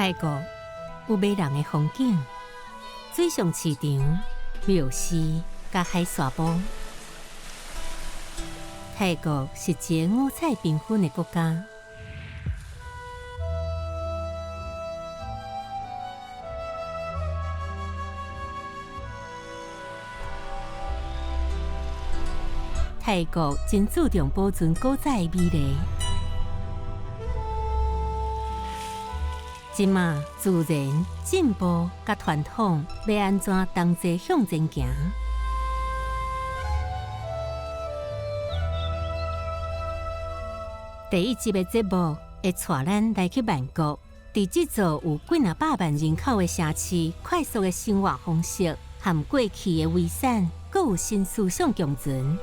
泰國有迷人的風景、水上市場、廟寺佮海沙埔。泰國是一个五彩繽紛的國家。泰國真注重保存古早的美麗。這馬自然進步佮傳統欲按怎同齊向前行？第一集的節目會帶咱來去曼谷，佇這座有幾若百萬人口的城市，快速的生活方式和過去的遺產，閣有新思想共存。